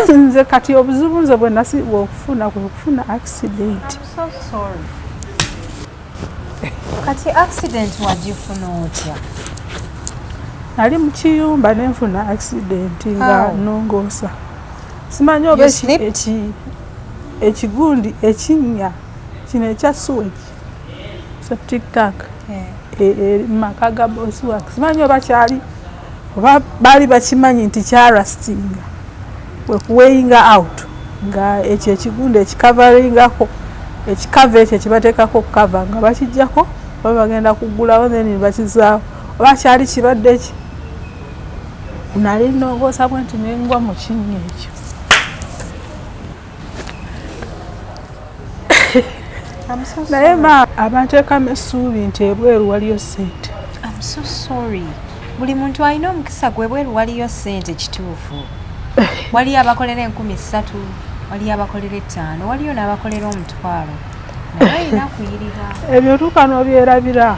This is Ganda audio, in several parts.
Nze kati obuzibu nze bwe nasibwa okufuna kwe kufuna accident. I'm so sorry. Kati accident wagifuna otya? Nali mu kiyumba ne nfuna accident nga How? nongoosa. Simanyi oba You slipped? Ekigundi ekinnya kino ekya sewage septic tank mu maka ga boss wange, simanyi oba kyali oba baali bakimanyi nti kyarastinga kwe kuweyinga out nga ekyo ekigundi ekikavaringako ekikava ekyo ekibateekako kava nga bakijjako oba bagenda kuggulawo then bakizaawo oba kyali kibadde ki. Nali nnongoosa bwe nti ne ngwa mu kinnya ekyo. I'm so Naye sorry. Ma abanteekamu essuubi nti ebweru waliyo ssente. I'm so sorry. Buli muntu alina omukisa gwe, ebweru waliyo ssente, kituufu. Waliyo abakolera 3000, waliyo abakolera 5, waliyo n'abakolera 500. Naye olina kuyirira. Ebyo otuuka n'obyerabira,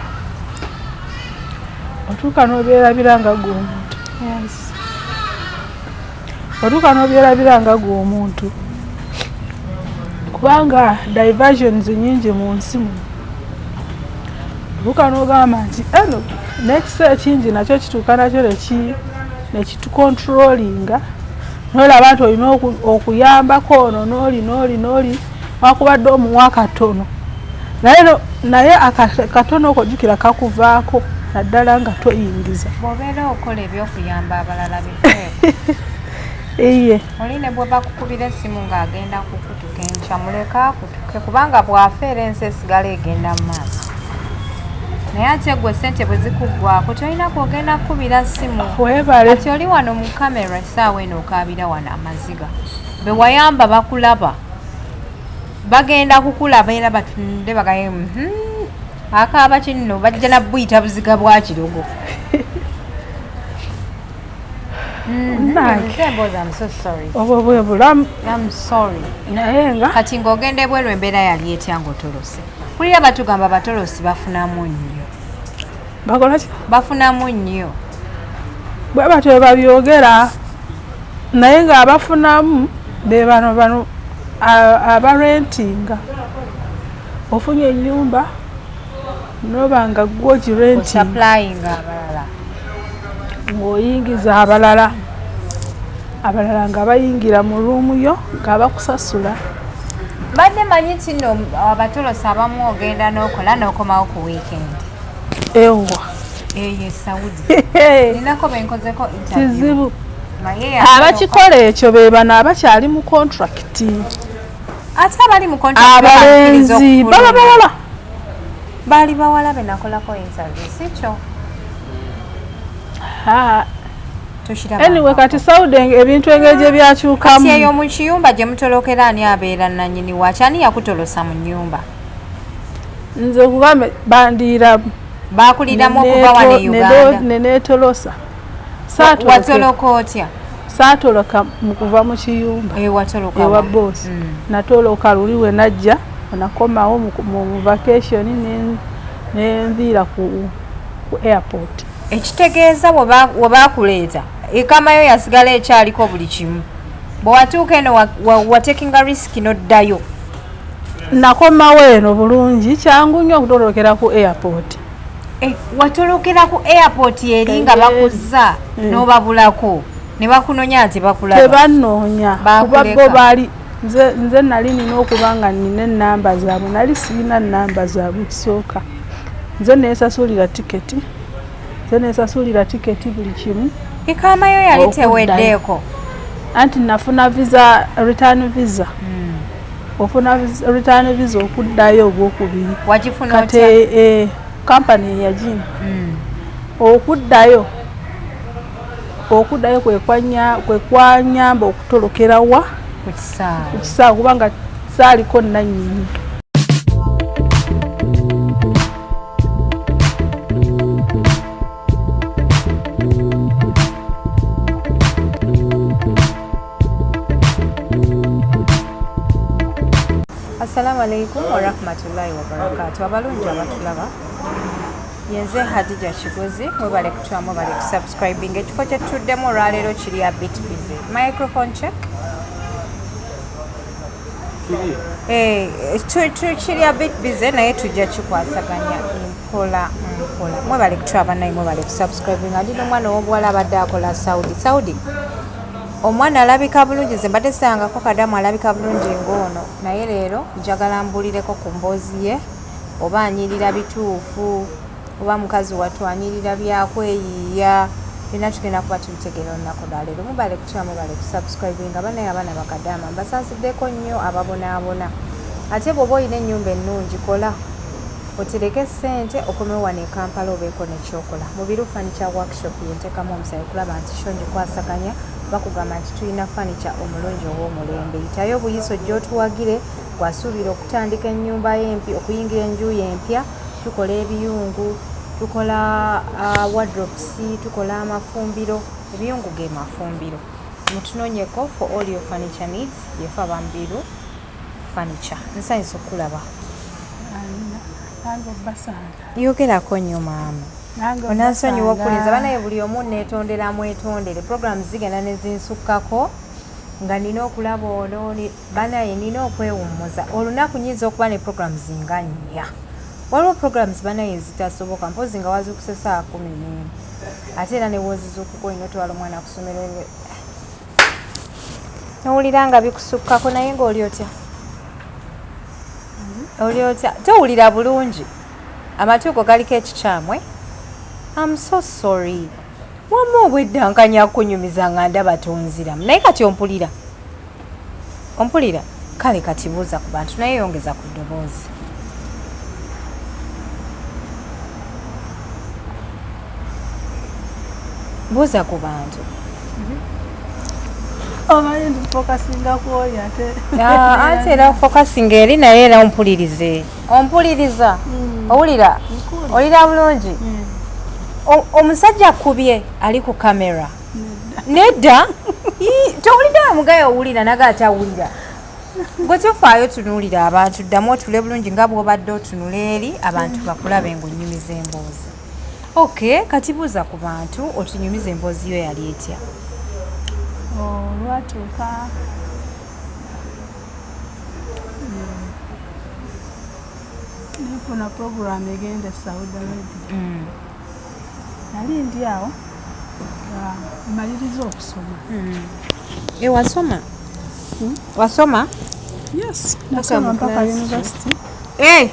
otuuka n'obyerabira nga gwe omuntu. Otuuka n'obyerabira nga gwe omuntu, kubanga diversions nnyingi mu nsi muno. Otuuka n'ogamba nti eno n'ekisa ekingi nakyo kituuka nakyo nekitucontrollinga, n'olaba nti olina okuyambako ono n'oli n'oli n'oli, wakubadde omuwa katono, naye naye katono okwo jjukira kakuvaako, naddala nga toyingiza. Bw'obeera okola ebyokuyamba abalala bifeeko. Iye. Oli ne bwe bakukubira essimu ng'agenda kukutuka enkya, muleke akutuke, kubanga bw'afeera ensi esigala egenda mu maaso. Naye ate gwe ssente bwe zikuggwako tolina kwogenda kukubira ssimu. Weebale. Kati oli wano mu kamera essaawa eno okaabira wano amaziga. Be wayamba bakulaba, bagenda kukulaba era batunde bagaye, akaaba kinno bajja na buyita buziga bwa kirogo. Nange. Nze mboozi, I'm so sorry. Obwo bwe bulamu. I'm sorry. Naye nga Kati ng'ogenda ebweru embeera yali etya ng'otolose? Kulira batugamba abatolosi bafunamu nnyo. Bakola ki? Bafunamu nnyo. Bwe batyo bwe babyogera, naye ng'abafunamu be bano bano abarentinga. Ofunye ennyumba noba nga gwe ogirentinga. Osupplyinga abalala. Ng'oyingiza abalala, abalala nga bayingira mu ruumu yo nga bakusasula. Mbadde manyi nti nno abatolosi abamu ogenda n'okola n'okomawo ku weekend. Ewa. Eyo e Saudi. Ninako be nkozeko interview. Kizibu. Naye yatoloka. Abakikola ekyo be bano abakyali mu contract. Ate abali mu contract Abalenzi bakkiriza okufuluma. Baba bawala. Baali bawala be nakolako interview, si kyo? Ha. Tokiraba. Anyway, kati Saudi ebintu engeri gye byakyukamu. Kati eyo mu kiyumba gye mutolokera ani abeera nannyini waaki? Ani yakutolosa mu nnyumba? Nze kugambe bandiiramu. Baakuliramu okuva wano e Uganda? Ne neetolosa. Watoloka otya? Saatoloka mu kuva mu kiyumba. Watoloka Ewa wa? boss. Natoloka luli we najja, nakomawo mu vacation ne nviira ku airport. Ekitegeeza bwe baakuleeta ekamayo yasigala ekyaliko buli kimu. Bwe watuuka eno watekinga risk n'oddayo. Nakomawo eno bulungi, kyangu nnyo okutolokera ku airport. Watolokera ku airport eri nga bakuzza n'obabulako ne bakunoonya nti bakulaba. Tebannoonya, kuba Baakuleka. bo baali nze nali nina okuba nga nina ennamba zaabwe, nali sirina nnamba zaabwe ekisooka. Nze neesasulira tiketi, nze neesasulira tiketi buli kimu. Ekaamayo yali Okuddayo. teweddeeko. Anti nafuna visa, return visa. Ofuna return visa okuddayo ogwokubiri. Wagifuna Kati, otya? Kampani yagimpa. Okuddayo kwe kwanyamba okutolokera wa? Ku kisaawe. Ku kisaawe, kubanga saaliko nannyini. Assalamu alaikum warahmatullahi wabarakatuh. Abalungi abatulaba, Yenze Hadija Kigozi, mwebale kutwamu, mwebale kusubscribing. Ekifo kye tutuddemu olwaleero kiri a bit busy. Microphone check. Kiri a bit busy naye tujja kikwasaganya mpola mpola. Mwebale kutwaba naye, mwebale kusubscribing. Andi n'omwana ow'obuwala abadde akola Saudi. Saudi omwana alabika bulungi, nze mbadde sangako kadamu alabika bulungi ng'ono, naye leero njagala mbulireko ku mboozi ye, oba anyirira bituufu oba mukazi wattu anyirira byakweyiiya. Byonna tugenda kuba tubitegeera olunaku lwaleero. Mubale kutya, mubale kusubscribinga. Banaye abaana bakadaama mbasasiddeko nnyo ababonaabona. Ate bw'oba olina ennyumba ennungi, kola otereke ssente okomewo wano e Kampala obeeko nekyokola. Mubiru Furniture Workshop yenteekamu omusayi okulaba nti sho ngikwasaganya. Bakugamba nti tulina furniture omulungi ow'omulembe. Yitayo obuyiso gy'otuwagire gwasuubira okutandika ennyumba y'empya, okuyingira enju y'empya. Tukola ebiyungu, tukola wardrobes, tukola amafumbiro. Ebiyungu ge mafumbiro. Mutunonyeko for all your furniture needs. Yefe abambiru Furniture. Nsanyusa okulaba. Nange obbasanga. Yogerako nnyo maama. Nange onansonyiwa obbasanga. Okulinza banaye buli omu neetondera, mwetondere. Program zigenda ne zinsukkako nga nina okulaba ono banaye nina okwewummuza. Olunaku nyinza okuba ne programs nga nnya. Waliwo programs banaye zitasoboka, mpozi nga wazuukuse saa 11, ate era ne wozizuukuka olina otwala omwana ku ssomero, nowulira nga bikusukkako. Naye ng'oli otya? Oli otya? Towulira bulungi? Amatuuko galiko ekikyamwe. I'm so sorry, wamma obwedda nkanya kunyumiza nga ndaba tonziramu, naye kati ompulira? Ompulira? Kale kati buuza ku bantu, naye yongeza ku ddoboozi. Buuza ku bantu. Omanyi nti focusinga ku oli ate. Ah, anti era focusinga eri, naye era ompulirize. Ompuliriza? Owulira? Nkuwulira. Olira bulungi? Omusajja akubye ali ku kamera. Nedda. Ii, towulidde? Mugaye owulira naga atawulira. Gwe tofaayo, tunuulira abantu. Ddamu otule bulungi nga bw'obadde otunula eri abantu bakulabe ng'onyumiza emboozi. Ok, kati buuza ku bantu otunyumiza emboozi yo yali etya. Olwatuuka nenfuna program egenda e Saudi Arabia. Nali ndi awo nga maliriza okusoma. E, wasoma? Wasoma? Yes, nasoma mu mpaka class. University. Eh,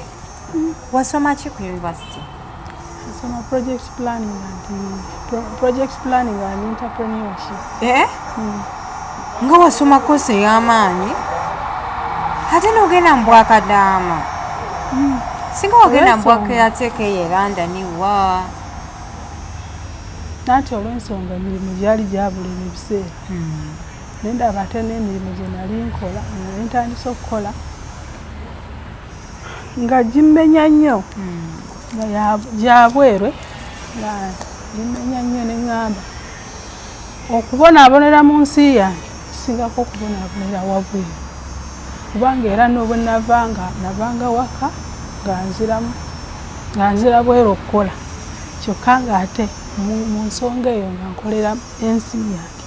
wasoma ki ku university? Nasoma project planning and project planning and entrepreneurship. Eh? Nga wasoma course ey'amaanyi ate n'ogenda mu bwakadaama. Singa wagenda mu Olw'ensonga. bwakateeka eyo e London wa? Nanti olw'ensonga emirimu gyali gyabula ebyo ebiseera, nendaba ate n'emirimu gye nali nkola nga nentandisa okukola nga gimmenya nnyo, nga gyabwerwe, nga gimmenya nnyo, neŋŋamba okubonaabonera mu nsi yange kisingako okubonaabonera wabweru, kubanga era n'obwe navanga navanga waka nga nziramu nga nzira bweru okukola, kyokka ng'ate mu nsonga eyo nga nkolera ensi yange.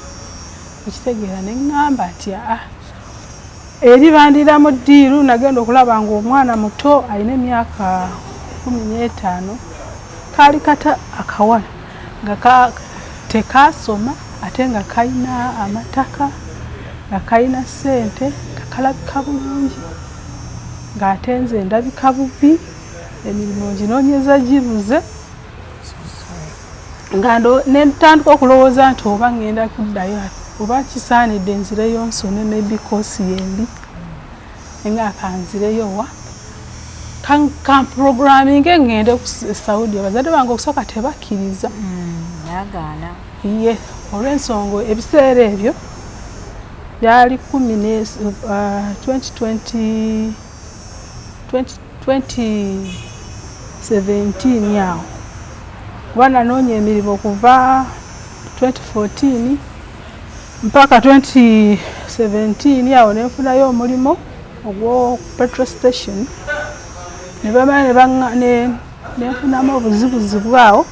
Okitegeera? Neŋŋamba nti aa, eri bandira mu ddiiru. Nagenda okulaba ng'omwana muto alina emyaka 15, kaali kata akawala nga tekaasoma, ate nga kalina amataka, nga kalina ssente, nga kalabika bulungi, ng'ate nze ndabika bubi, emirimu nginoonyeza gibuze, nga nentandika okulowooza nti oba ŋŋenda kuddayo oba kisaanidde nzireyo nsome, maybe course yembi nga kanzireyo wa kamprogramminge ŋŋende ku Saudi. Abazadde bange okusooka tebakkiriza. Nagaana. Ye olw'ensonga ebiseera ebyo byali kumi ne 2020 2017 awo, kuba nanoonya emirimu okuva 2014 mpaka 2017 awo nenfunayo omulimu ogwo petrol station, ne bamala ne Nenfunamu obuzibuzibu awo,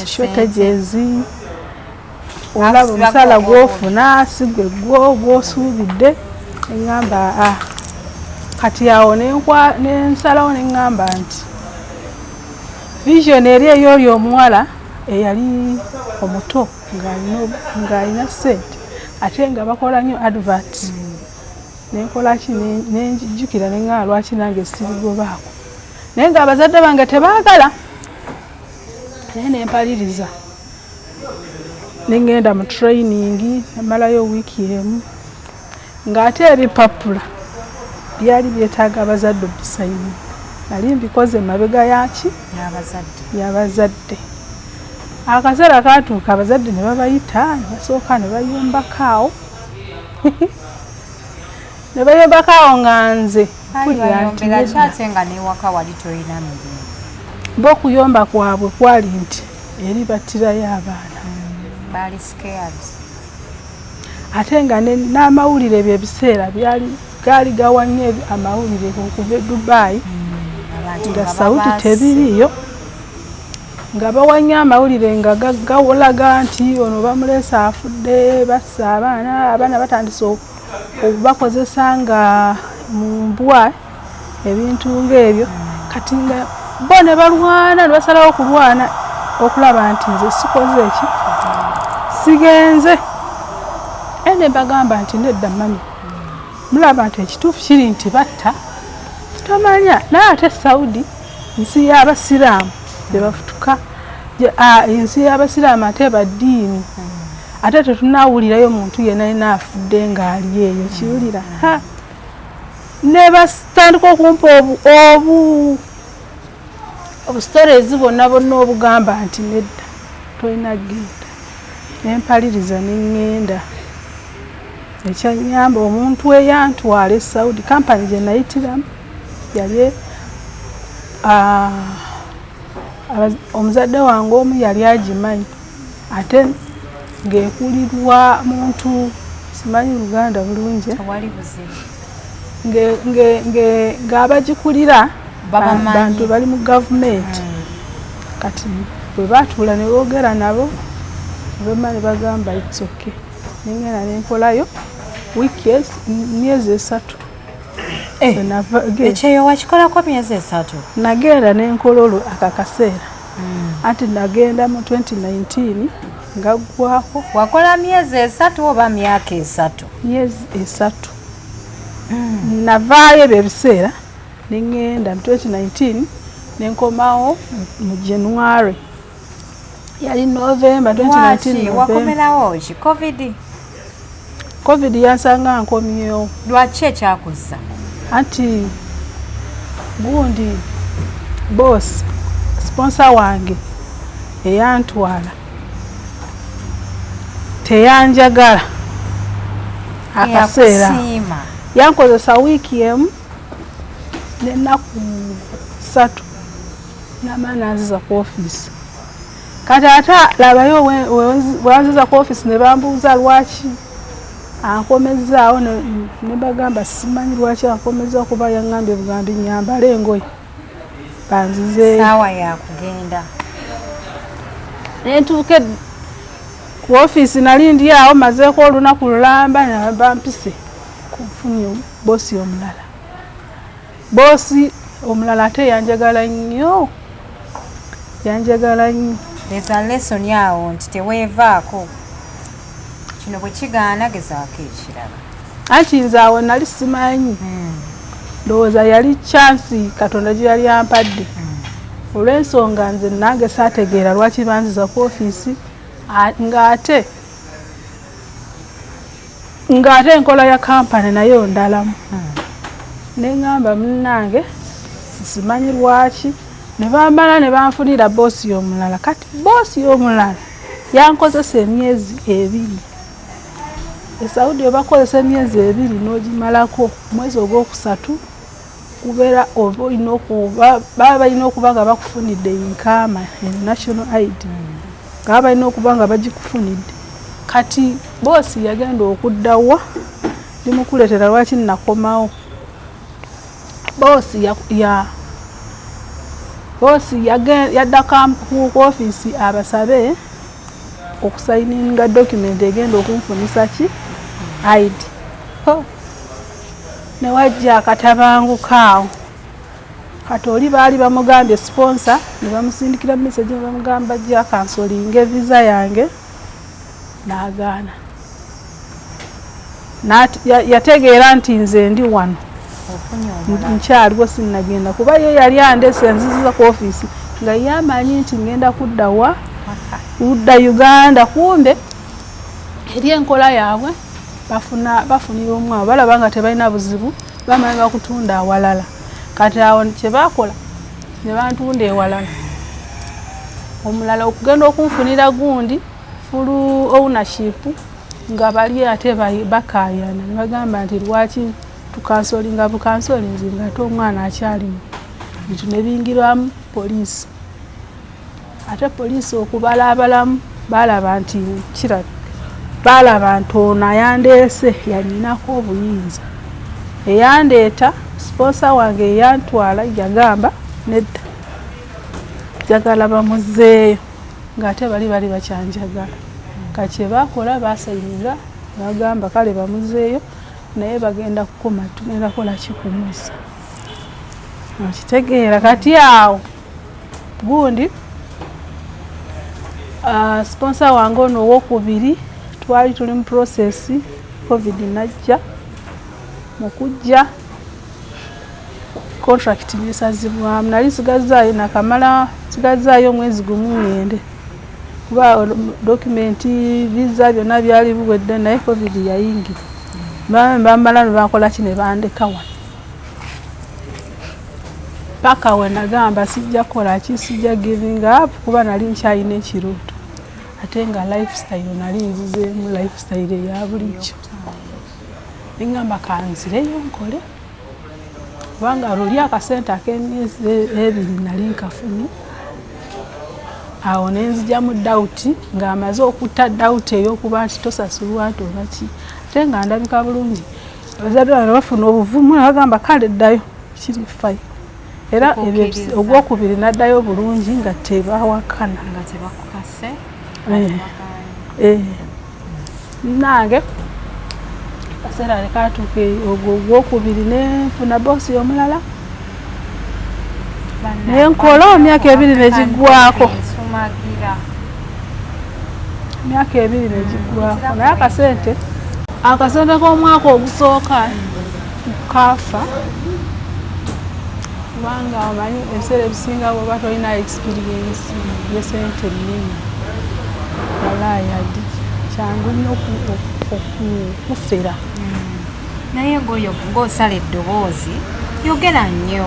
shortages. Olaba omusaala gwofuna si gwe gwo gwosuubidde. Neŋŋamba a kati awo nensalawo, neŋŋamba nti vision eri ey'oli omuwala eyali omuto ng'alina ssente ate nga bakola nnyo advert. Nenkola ki? Nenjijjukira, neŋŋamba lwaki nange sibigobaako, naye ng'abazadde bange tebaagala, naye nempaliriza, nengenda mu training, namalayo wiiki emu, ng'ate ebipapula byali byetaaga abazadde obisayininga. Nali mbikoze mabega yaki? Yabazadde. Akaseera katuuka, abazadde ne babayita, ne basooka ne bayombako awo, ne bayombako awo nga nze mpulira nti ate nga newaka wali tolina mirimu. Bo okuyomba kwabwe kwali nti eri battirayo abaana. Baali scared. Ate nga n'amawulire ebyo ebiseera byali gaali gawa nnyo amawulire okuva e Dubai, nga Saudi tebiriiyo, nga bawa nnyo amawulire nga gawolaga nti ono bamuleese afudde, bassa abaana, abaana batandise okubakozesa nga mu mbwa, ebintu ng'ebyo. Kati nga bo ne balwana, ne basalawo okulwana okulaba nti nze sikoze eki, sigenze. Era ne mbagamba nti nedda mummy, mulaba nti ekituufu kiri nti batta, tomanya, naye ate Saudi nsi y'abasiraamu gye bafutuka, ensi y'abasiraamu ate baddiini, ate tetunawulirayo muntu yenna yenna afudde ng'ali eyo kiwulira. Ne batandika okumpa obu obustories bwonna bwonna obugamba nti nedda, tolina genda. Nempaliriza neŋŋenda. Ekyanyamba, omuntu eyantwala e Saudi, kampani gye nayitiramu, yali omuzadde wange omu yali agimanyi, ate ng'ekulirwa muntu simanyi Luganda bulungi, ng'abagikulira bantu bali mu gavumenti. Kati bwe batuula ne boogera nabo, ne bagamba it's okay. Nengenda nenkolayo wiiki, myezi 3. Ekyeyo wakikolako myezi 3? Nagenda nenkola olwo akakaseera, anti nagenda mu 2019 nga ggwako. Wakola myezi 3 oba myaka 3? Myezi 3. Navaayo ebyo ebiseera, neŋŋenda mu 2019, nenkomawo mu January, yali November 2019. Wakomerawo ki? Covid? Covid yansanga nkomyewo. Lwaki ekyakuzza? Anti gundi boss sponsor wange eyantwala teyanjagala akaseera. Yankozesa wiiki emu n'ennaku 3, namala nanziza ku ofiisi. Kati ate labayo, bwanziza ku ofiisi ne bambuuza lwaki ankomezaawo, ne bagamba simanyi lwaki ankomeza kuba yaŋŋambye bugambi nyambale engoye banzizeeyo. Saawa yakugenda. Nentuuka ku ofiisi, nali ndi awo mazeeko olunaku lulamba, bampise kufunye boss omulala. Boss omulala ate yanjagala nnyo, yanjagala nnyo. There's a lesson awo nti teweevaako, kino bwe kigaana gezaako ekirala. Anti nze awo nali simanyi, ndowooza yali chance Katonda gye yali ampadde, olw'ensonga nze nange saategeera lwaki banziza ku ofiisi, ng'ate enkola ya kampani nayo ndalamu. Neŋŋamba munnange simanyi lwaki, ne bamala ne banfunira boss omulala. Kati boss omulala yankozesa emyezi 2. E Saudi obakozesa emyezi 2 n'ogimalako, omwezi ogwokusatu kubeera oba olina okuba, baba balina okuba nga bakufunidde iqama, national ID, nga baba balina okuba nga bagikufunidde. Kati boss yagenda okuddawa, ndimukuleetera lwaki nakomawo. Boss ya Boss yadda ku ofiisi abasabe okusayininga document egenda okunfunisa ki ID. Ne wajja akatabanguko awo. Kati oli baali bamugambye sponsor, ne bamusindikira message ne bamugamba ajje acancelinge visa yange, n'agaana. Yategeera nti nze ndi wano nkyaliwo, sinnagenda, kuba ye yali andese nziziza ku ofiisi nga ye amanyi nti ngenda kudda wa kudda Uganda. Kumbe eri enkola yaabwe bafunira omwana, balaba nga tebalina buzibu, bamanyi bakutunda awalala. Kati awo kyebakola ne bantunda ewalala omulala okugenda okunfunira gundi full ownership, nga bali ate bakaayana ne bagamba nti lwaki tucancelinga bucancelinzi nga ate omwana akyalimu. Bintu ne biyingirwamu poliisi, ate poliisi okubalaabalamu balaba nti kirabe, balaba nti ono ayandeese yanyinako obuyinza. Eyandeeta sponsor wange eyantwala yagamba nedda, njagala bamuzeeyo, ng'ate bali bali bakyanjagala. Kati kyebakola basayininga, bagamba kale bamuzeeyo, naye bagenda kukoma tugenda kola kikumuzza, okitegeera? Kati awo gundi sponsor wange ono owokubiri twali tuli mu process, COVID najja. Mukujja contract nesazibwamu, nali sigazaayo nakamala sigazaayo omwezi gumu ngende, kuba document, visa byonna byali biwedde, naye COVID yayingira. Bamala nebakola ki, ne bandeka wano paka we nagamba sijja kukola ki, sijja giving up, kuba nali nkyalina ekirooto, ate nga lifestyle nali nzizeemu lifestyle eya bulijjo. Neŋŋamba kanzireyo nkole, kubanga luli akasente ak'emyezi 2 nali nkafunye. Awo nenzija mu doubt, ng'amaze okutta doubt ey'okuba nti tosasulwa nti oba ki, ate nga ndabika bulungi. Abazadde bange bafuna obuvumu ne bagamba kale ddayo, kiri fine. Era ebyo ogwokubiri naddayo bulungi nga tebawakana. Nga tebakukase. Eh. Nange kaseera lekatuuka ogwo ogwokubiri nenfuna boss omulala nenkola emyaka 2 negiggwako. Nsumagira. Emyaka 2 negiggwako, naye akasente k'omwaka ogusooka kafa, kubanga omanyi ebiseera ebisinga bwoba tolina experience yesente nnene, walaayi adi kyangu nnyo okufera. Naye ngaoyo ng'osala eddoboozi, yogera nnyo.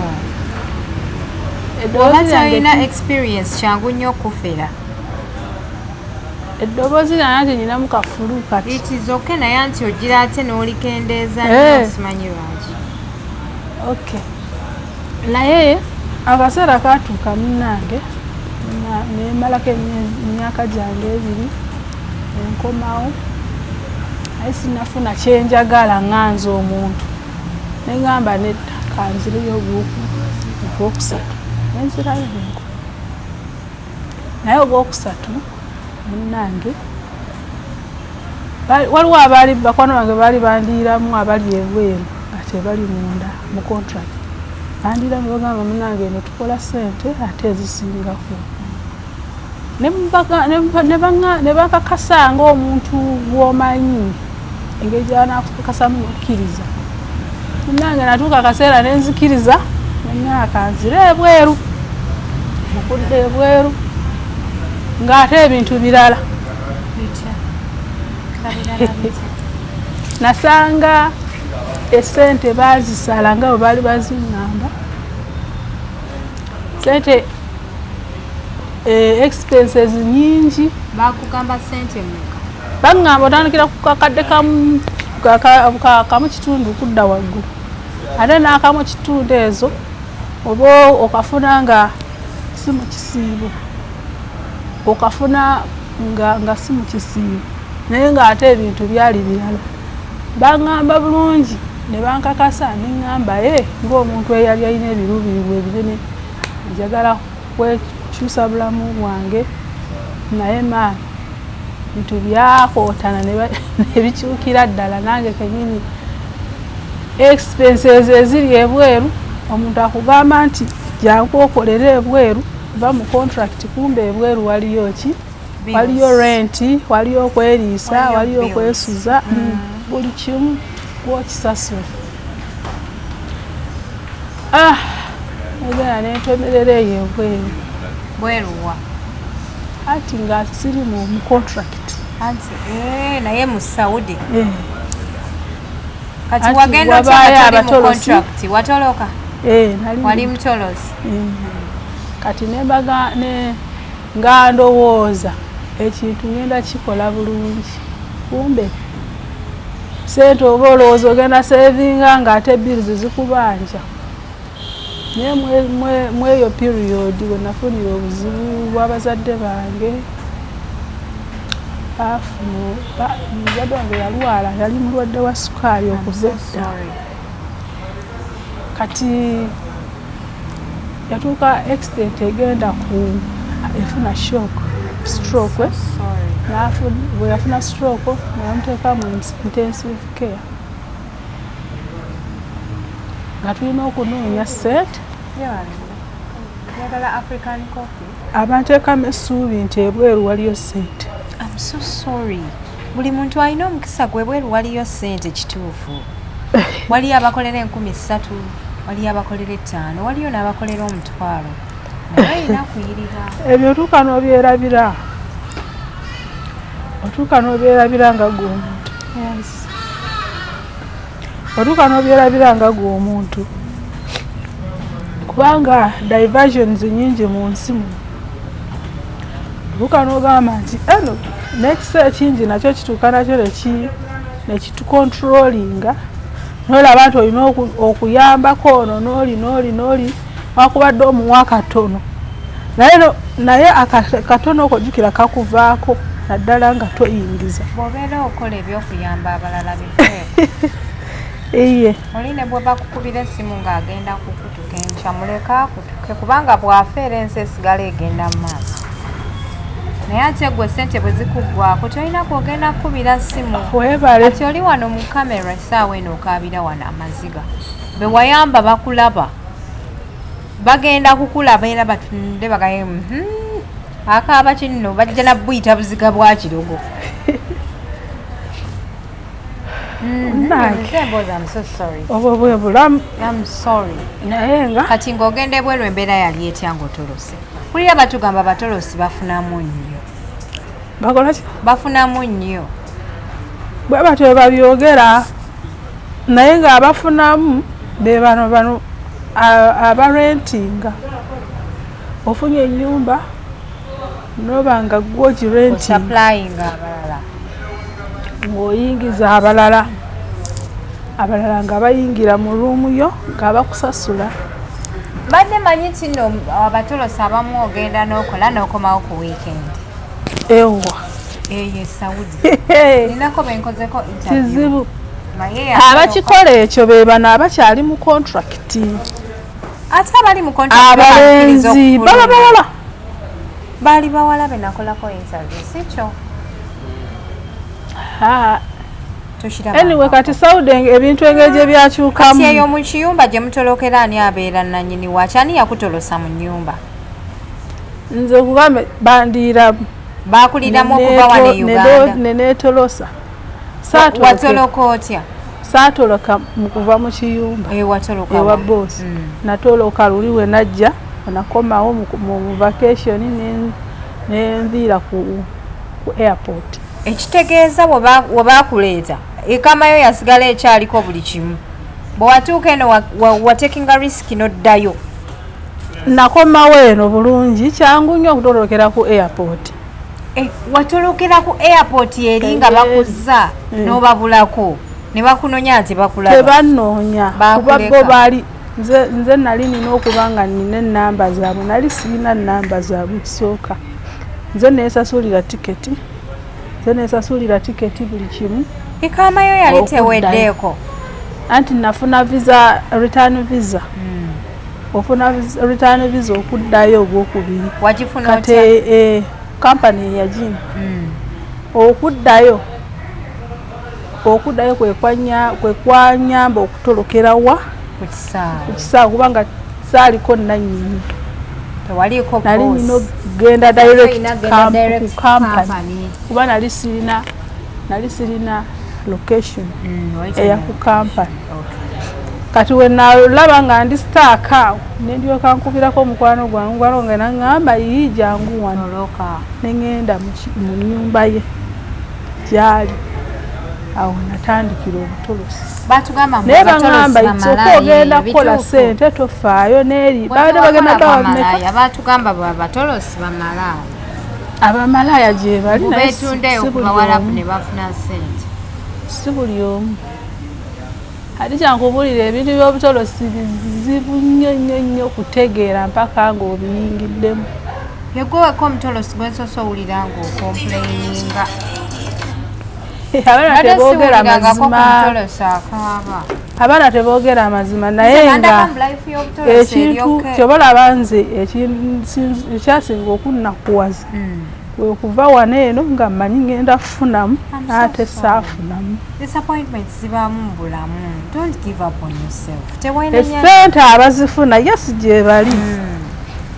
Oba Eddoboozi lyange tolina experience, kyangu nnyo okufera. Eddoboozi lyange anti nyinamu kafulu kati. It is okay, naye anti ogira ate n'olikendeeza Eh. nnyo, simanyi lwaki. Okay, naye akaseera katuuka munnange nemalako emyaka gyange 2 nenkomawo, naye sinafuna kyenjagala ŋŋanza omuntu. Neŋŋamba nedda, kanzireyo ogwokusatu, nenzirayo nenko, naye ogwokusatu munnange waliwo abaali bakwano bange baali bandiiramu abali ebweru nga tebali munda mu contract, bandiiramu bagamba munnange eno tukola ssente ate ezisingako. Ne bakakasa ng'omuntu gw'omanyi engeri gy'anaakukakasamu nokkiriza. Munnange natuuka akaseera nenzikiriza, nemyaka nzire ebweru. Okudda ebweru ng'ate ebintu birala. Bitya? Nga birala bitya? Nasanga esente baazisala nga bwe baali baziŋŋamba, sente expenses nyingi. Bakugamba sente mmeka? Baŋŋamba otandikira ku kakadde kamu kamu kitundu kudda waggulu, ate n'akamu kitundu ezo oba okafuna nga si mu kisiibo, okafuna nga si mu kisiibo, naye ng'ate ebintu byali birala. Baŋŋamba bulungi ne bankakasa, neŋŋamba ye ng'omuntu eyali alina ebiruubirirwa ebinene, njagala Okwekyusa bulamu bwange, naye maani bintu byakootana ne bikyukira ddala. Nange kenyini expenses eziri ebweru, omuntu akugamba nti jangu okolere ebweru, va mu contract, kumbe ebweru waliyo ki? Waliyo rent, waliyo okweriisa, waliyo okwesuza, buli kimu gwokisasula. Ah, negenda nentomerera eyo ebweru. Bweruwa? Anti nga siri mu contract. Anti naye mu Saudi. Kati wagenda otya mu contract? Watoloka? Wali mutolosi. Kati nembaga ne nga ndowooza ekintu ngenda kikola bulungi, kumbe sente oba olowooza ogenda savinga nga ate bills zikubanja. Naye mweyo period we nafunira obuzibu bw'abazadde bange. Muzadde wange yalwala, yali mulwadde wa sukaali okuva edda. Kati yatuuka extent egenda ku efuna shock, stroke. Bwe yafuna stroke nebamuteeka mu intensive care, nga tulina okunoonya sente. Abanteekamu essuubi nti ebweru waliyo sente. I'm so sorry. Buli muntu alina omukisa gwe, bweru waliyo sente, kituufu. Waliyo abakolera 3000, waliyo abakolera 5, waliyo n'abakolera 50, naye olina kuyirira. Ebyo otuuka n'obyerabira, otuuka n'obyerabira nga gwe omuntu, otuuka n'obyerabira nga gwe omuntu, kubanga diversions nyingi mu nsi muno. Otuuka n'ogamba nti eno n'ekisa ekingi nakyo kituuka nakyo nekitucontrollinga, nolaba nti olina okuyambako ono n'oli n'oli n'oli, wakubadde omuwa katono, naye katono okojjukira kakuvaako, naddala nga toyingiza. Bw'obeera okola ebyokuyamba abalala, biveeko. Iye. Oli ne bwe bakukubira essimu ng'agenda kukutuka enkya, muleka akutuke, kubanga bw'afeera ensi esigala egenda mu maaso. Naye ate gwe sente bwe zikuggwako tolina kwogenda kukubira ssimu. Webale. Kati oli wano mu kamera essaawa eno okaabira wano amaziga, be wayamba bakulaba, bagenda kukulaba era batunde bagaye, akaaba kinno bajja nabuyita buziga bwa kirogo. Obwo bwe bulamu. Naye nga kati ng'ogenda ebweru, embeera yali etya ng'otolose? Kulira batugamba abatolosi bafunamu nnyo. Bakola ki? Bafunamu nnyo. Bwe batyo babyogera, naye ng'abafunamu be bano bano abarentinga. Ofunye ennyumba noba nga gwe ogirentinga, supplyinga abalala, ng'oyingiza abalala, abalala nga bayingira mu room yo nga bakusasula. Mbadde manyi nti nno abatolosi abamu ogenda n'okola n'okomawo ku weekend. Ewa? Eyo e Saudi ninako benkozeko. Kizibu. Abakikola ekyo be bano abakyali mu contract. Ate abali mu abalenzi baba bawala. Baali bawala be nakolako interview, si kyo? Anyway, kati Saudi ebintu engeri gye byakyukamu. Kati eyo mu kiyumba gye mutolokera, ani abeera nannyini waaki? Ani yakutolosa mu nnyumba? Nze kugambe bandiiramu. Bakuliramu okuva wano e Uganda? Neneetolosa. Watoloka otya? Saatoloka mu kuva mu kiyumba ewa boss. Natoloka luli we najja, nakomawo mu vacation, nenviira ku airport. Ekitegeeza webakuleeta ekamayo yasigala ekyaliko buli kimu, bwe watuuka eno watekinga risk noddayo? Nakomawo eno bulungi. Kyangu nnyo okutolokera ku airport. Watolokera ku airport eri nga bakuza n'obabulako ne bakunonya nti bakulaba? Tebanoonya, kuba bo baali nze nali nina okuba nga nina enamba zaabwe, nali sirina namba zaabwe. Kisooka nze neesasulira tiketi, nze neesasulira tiketi, buli kimu. Ikaamayo yali teweddeeko? Anti nafuna visa, return visa. Ofuna return visa okuddayo ogwokubiri. Wagifuna Kati otya? Kampani yagimpa. Okuddayo kwe kwanyamba okutolokera wa? Ku kisaawe. Ku kisaawe, kubanga saaliko nannyini. Tewaliiko Nali boss. nina okugenda direct Olina genda direct ku company. Company. Kuba nali sirina location Wali eya tolina. Ku company. Kati we nalaba nga ndi stuck awo, nendyoka nkubirako omukwano gwange, mukwano gwange naŋŋamba, "Yii, jangu wano." Toloka. Neŋŋenda mu nnyumba ye gyali, awo natandikira obutolosi. Batugamba mbu Naye abatolosi baŋŋamba bamalaaya, sooka ogenda kukola bituufu. sente, tofaayo n'eri babadde bagenda Bwe bameka. bamalaaya, batugamba bwe abatolosi bamalaaya. Abamalaaya gye bali, naye Beetundeyo si ku buli bawalabu omu. ne bafuna sente. Si buli omu. Ate kyankubuulira, ebintu by'obutolosi bizibu nnyo nnyo nnyo okutegeera mpaka ng'obiyingiddemu. Yegwe weka omutolosi gwensoose owulira ng'ocomplaininga. Abaana Mbadde teboogera siwulirangako ku mazima. mutolosi akaaba. Abaana teboogera amazima, naye nga Nandaba mu life y'obutolosi eri ekintu okay. kyobalaba nze ekyasinga okunnakuwaza kwe kuva wano eno nga mmanyi ngenda kufunamu, I'm so ate sorry. saafunamu. Disappointments zibaamu mu bulamu. Don't give up on yourself, tewenenya. Esente abazifuna, yes, gye bali.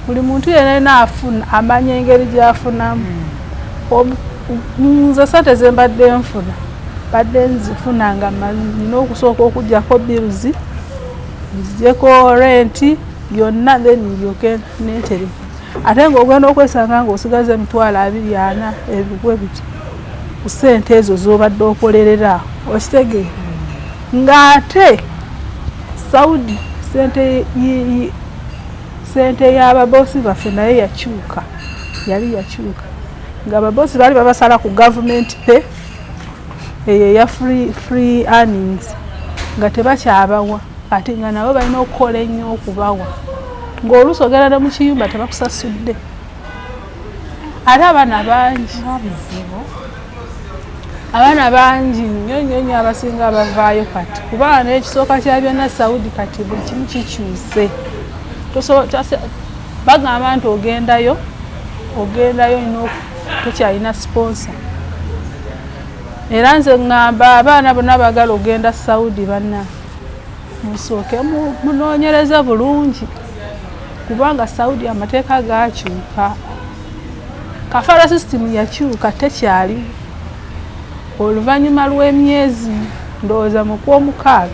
Buli muntu yenna afuna amanya engeri gy'afunamu. Nze sente ze mbadde nfuna, badde nzifuna nga nina okusooka okugyako bills, nzigyeko renti yonna, then ndyoke neetereka. Ate ng'ogenda okwesanga ng'osigaza 240,000 ebigwe biti ku ssente ezo z'obadde okolerera, okitegeera? Ng'ate Saudi sente sente y'ababosi baffe naye yakyuka, yali yakyuka nga ababosi baali babasala ku government pay eyo eya free earnings, nga tebakyabawa. Kati nga nabo balina okukola ennyo okubawa, ng'oluusi ogenda ne mu kiyumba tebakusasudde, ate abaana bangi. Nga bizibu. Abaana bangi nnyo nnyo nnyo abasinga abavaayo kati, kubanga n'ekisooka kya byonna, Saudi kati buli kimu kikyuse. Bagamba nti ogendayo olina tokyalina sponsor. Era nze ŋŋamba abaana bonna baagala ogenda Saudi, banna musooke munoonyereze bulungi, kubanga Saudi amateeka gakyuka, kafala system yakyuka, tekyaliwo. Oluvannyuma lw'emyezi ndowooza mu kwomukaaga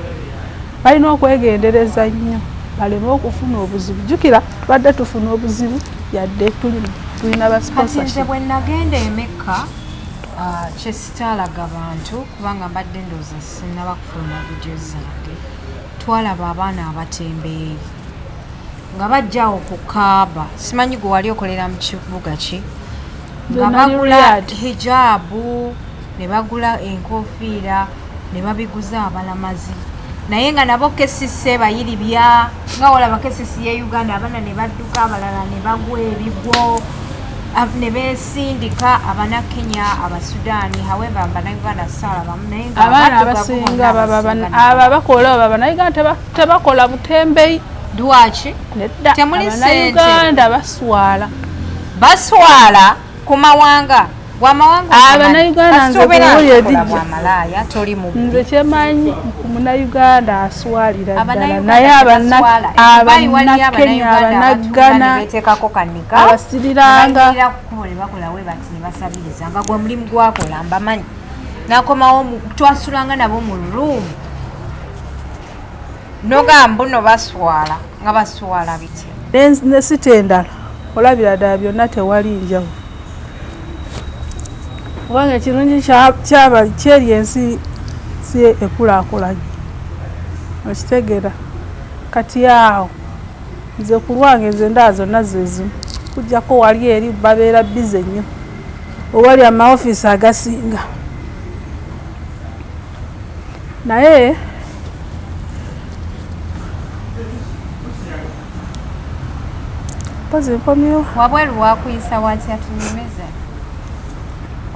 balina okwegendereza nnyo baleme okufuna obuzibu. Jjukira tubadde tufuna obuzibu yadde tulina ba Kati nze sponsorship. bwe nagenda e Mekka, kyesitaalaga bantu, kubanga mbadde ndowooza sinnaba kufuluma vidiyo zange, twalaba abaana abatembeeyi nga bajjawo ku Kaaba. Simanyi gwe wali okolera mu kibuga ki, Nze nga nali bagula Riyadh. hijaabu ne bagula enkofiira ne babiguza abalamazi, naye nga nabo kesisi bayiribya nga olaba kesisi ye Uganda. Abaana ne badduka, abalala ne bagwa ebigwo, ne beesindika, Abanakenya, Abasudaani. However, Bannayuganda saalabamu, naye nga Abaana abaddugavu abasinga bonna baba abasinga abo abakola abo Bannayuganda tebakola butembeyi. Lwaki? Nedda. Temuli ssente. Abannayuganda baswala. Baswala ku mawanga gwamawanga. Abannayuganda nze kuwulira kola dijja. bwamalaaya, toli mubbi. Nze kyemanyi ku Munnayuganda aswalira ddala, Abannayuganda naye tebaswala. E Dubai waliyo Abannakenya, Abannayuganda abatuula ne Abannaggana, beeteekako kanika, Abasiriranga. ne bayimirira ku kkubo ne bakola we bati ne basabiriza, nga gwe mulimu gwakola. Mbamanyi, nakomawo twasulanga nabo mu room, nogamba no baswala, nga baswala bitya? Ne sita endala olabira ddala byonna tewali njawulo, kubanga ekirungi kyaba kyeri ensi si ekulaakulanye, okitegeera? Kati awo nze ku lwange nze ndaba zonna zezimu, kujjako wali eri babeera busy nnyo owali amaofiisi agasinga, naye mpozi nkomyewo. Wabweru wakuyisa watya? Tunyumize.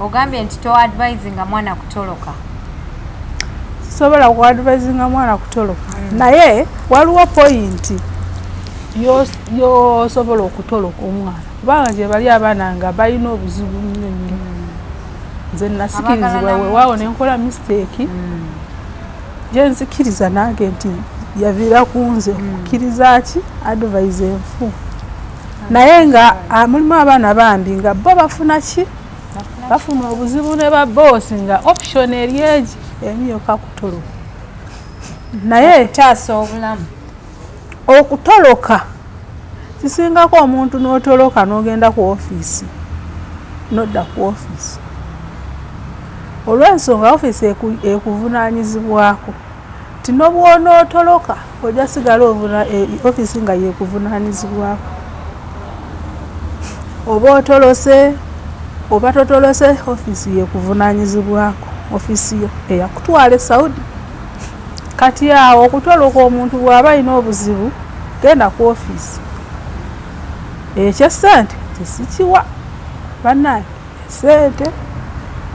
Ogambye nti to advisinga mwana kutoloka. Sisobola kuadvisinga mwana kutoloka, naye waliwo point Yosobola okutoloka omwana, kubanga gye bali abaana nga balina obuzibu nnyo nnyo. Nze nasikirizibwa, weewaawo nenkola mistake gye nzikiriza nange nti yaviira ku nze okukkiriza ki advice enfu, naye nga mulimu abaana bambi nga bo bafuna ki, bafuna obuzibu ne baboosi, nga option eri egi emu yokka, kutoloka. Naye taasa obulamu. Okutoloka kisingako omuntu n'otoloka n'ogenda ku ofiisi, nodda ku ofiisi, olw'ensonga ofiisi ekuvunaanyizibwako ti nobwonootoloka ojja sigala ovuna ofiisi nga yekuvunaanyizibwako, oba otolose oba totolose, ofiisi yekuvunaanyizibwako, ofiisi yo eyakutwala e Saudi. Kati awo okutoloka, omuntu bw'aba alina obuzibu, genda ku ofiisi. Ekyesente tesikiwa bannange, esente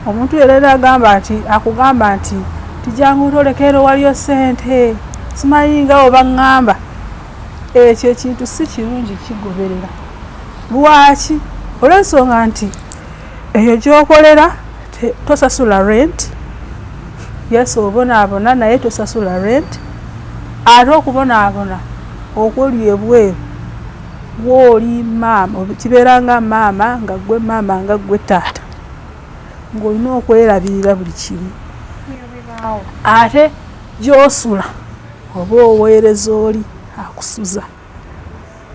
omuntu era agamba nti, akugamba nti tijangu otoleka ero waliyo sente, simanyi nga oba ŋŋamba ekyo ekintu si kirungi kigoberera. Lwaki? Olw'ensonga nti eyo gyokolera tosasula rent. Yes, obonaabona naye tosasula rent, ate okubonaabona okwoli ebweru gwoli maama, kibeera nga maama nga gwe maama nga gwe taata ng'olina okwerabirira buli kimu, ate gyosula oba oweereza oli akusuza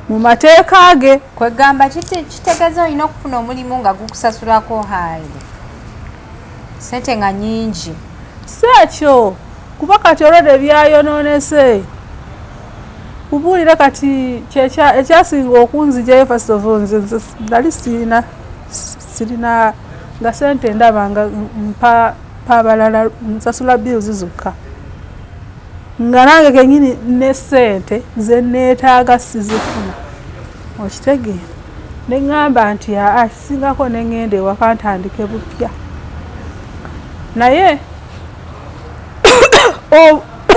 mu mateeka ge. Kwegamba kitegeeza olina okufuna omulimu nga gukusasulako haayi sente nga nyingi. Si ekyo, kuba kati olwedde byayonoonese. Kubuulira kati ekyasinga okunzijayo, first of all, nze nali sirina nga sente, ndaba nga mpa abalala, nsasula bills zokka, nga nange kenyini ne sente ze neetaaga sizifuna, okitegeera? Neŋŋamba nti aa, kisingako neŋŋenda ewaka ntandike bupya. Naye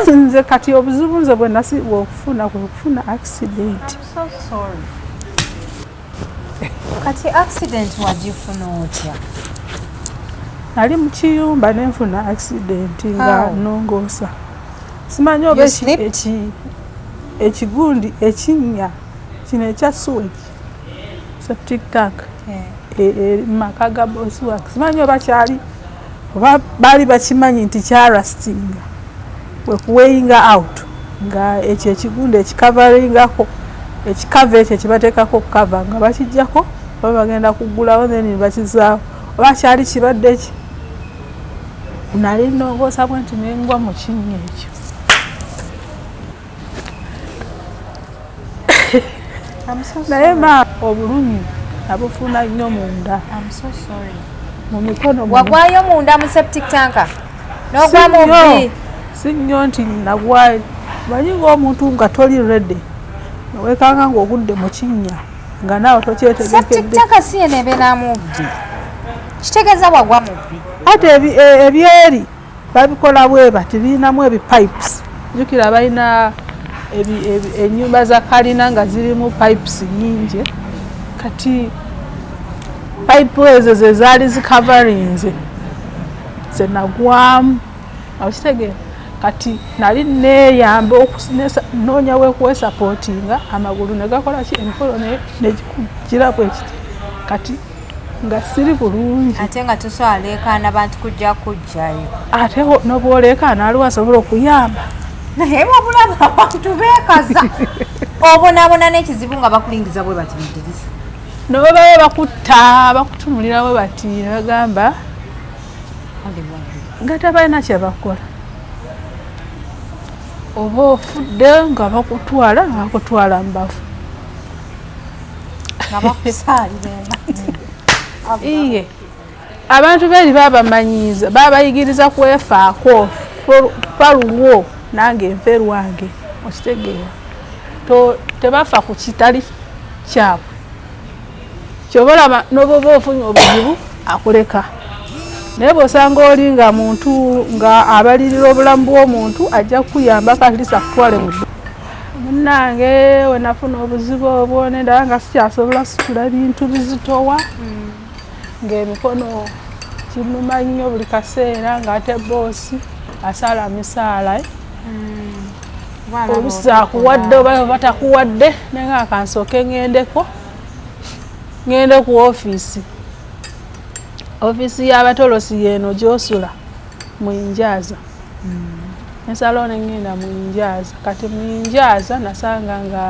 nze kati obuzibu nze bwe nasiibwa okufuna kwe kufuna accident. I'm so sorry. Kati accident wagifuna otya? Nali mu kiyumba nenfuna accident nga How? nongoosa, simanyi oba You slipped? Ekigundi ekinnya kino ekya sewage, septic tank mu maka ga bosi wange, simanyi oba kyali oba baali bakimanyi nti kyaburstinga, kwe kuweighinga out nga ekyo ekigundi ekicoveringa ekikava ekyo ekibateekako cover nga bakijjako, oba bagenda kuggulawo then bakizaawo, oba kyali kibadde ki. Nali nnongoosa bwe nti nengwa mu kinnya ekyo. I'm so Naye sorry. ma obulumi nabufuna nnyo munda, I'm so sorry. mu mikono muno. Wagwayo munda mu septic tank n'ogwa Si mu nnyo, bbi? Si nnyo nti nagwayo, manyi ng'omuntu nga toli ready, wekanga ng'ogudde mu kinnya nga naawe Septic tokyetegekedde. tank si yeno ebeeramu bbi, kitegeeza wagwa mu bbi. Ate ebyeri babikola bwe bati, birinamu ebipipes. Jjukira balina ennyumba za kalina nga zirimu pipes nyingi. Kati pipe ezo ze zaali zicoverinze ze nagwamu, okitegeera? Kati nali neeyamba noonya wekwesupportinga, amagulu ne gakola ki, emikono negikugira bwe kiti, kati nga siri bulungi. Ate nga tosobola leekaana bantu kujja kujjayo. Ate nobwoleekaana aliwo asobola okuyamba? Naye wabulaba abantu beekaza, obonaabona n'ekizibu nga bakulingiza bwe bati mu ddirisa. Nobabayo bakutta, bakutunulirawo bati ne bagamba nga tabalina kyebakola, oba ofudde nga bakutwala, nga bakutwala mubafu. Nga bakusaalira emati. Iye, abantu beeri babamanyiiza, babayigiriza kwefaako, fa lulwo nange nfe lwange, okitegeera? Tebafa ku kitali kyabwe. Kyoba olaba noboba ofunye obuzibu akuleka, naye bw'osanga oli nga muntu nga abalirira obulamu bw'omuntu, ajja kukuyambako, at least akutwale mu Munnange, we nafuna obuzibu obwo, nendaba nga sikyasobola situla bintu bizitowa, ng'emikono kinuma nnyo buli kaseera, ng'ate boosi asala misaala, eh. Oluusi akuwadde oba batakuwadde, naye nga kansooke ŋŋendeko, ŋŋende ku ofiisi, ofiisi y'abatolosi yeeno gy'osula mu Injaaza. Nsalawo ne ŋŋenda mu Injaaza. Kati mu Injaaza nasanga nga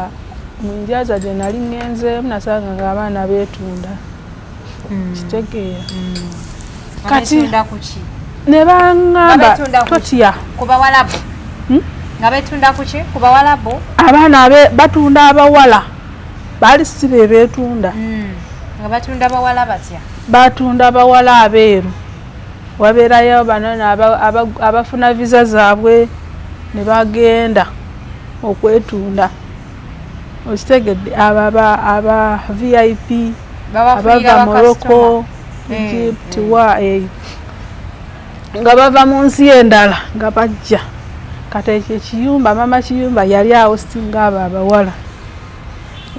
mu Injaaza gye nali ŋŋenzeemu, nasanga nga abaana beetunda, kitegeera? Kati Betunda kuki? Ne baŋŋamba Betunda kuki? Totya. Ku bawalabu? Hmm? Nga betunda kuki ku bawalabu? Abaana batunda abawala, baali si be beetunda. Nga batunda bawala batya? Batunda bawala abeeru. Wabeerayo bano abafuna visa zaabwe ne bagenda okwetunda, okitegedde? Abo aba VIP Babafunira abava Morocco, Eh, Egypt, wa eyo, nga bava mu nsi endala nga bajja. Kati ekyo ekiyumba, mama kiyumba yali awo, singa abo abawala,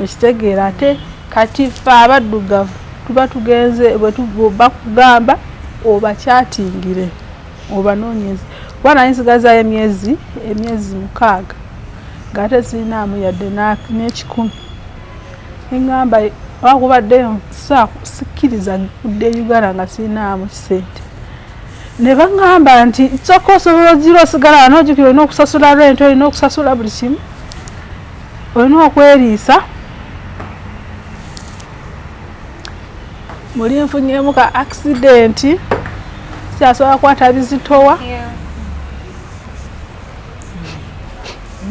okitegeera? Ate kati ffe abaddugavu tuba tugenze, bwe bakugamba obakyatingire, obanoonyeze, kuba naye nsigazayo emyezi 6 ng'ate sirinaamu yadde n'ekikumi. Neŋŋamba wakubadde sikkiriza kudda e Uganda nga sirinaamu kisente. Ne baŋŋamba nti sooka osobola ogira osigala wano, ojjukira olina okusasula rent, olina okusasula buli kimu, olina okweriisa. Muli nfunyemu ka accident, sikyasobola kukwata bizitowa.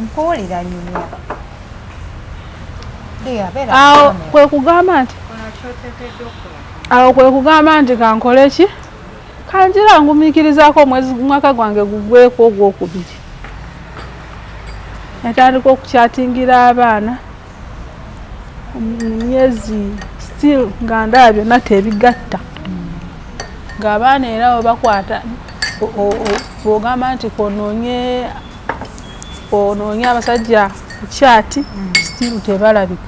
Nkuwulira, nyumya. Dear, beera Awo ku camera. Kwe kugamba nti awo kwe kugamba nti kankole ki, kanjira ngumiikirizaako omwezi, mwaka gwange gugweko ogwokubiri. Natandika okukyatingira abaana mu myezi, still nga ndaba byonna tebigatta, ng'abaana era bwe bakwata bw'ogamba nti konoonye onoonye abasajja ku chat, still tebalabika,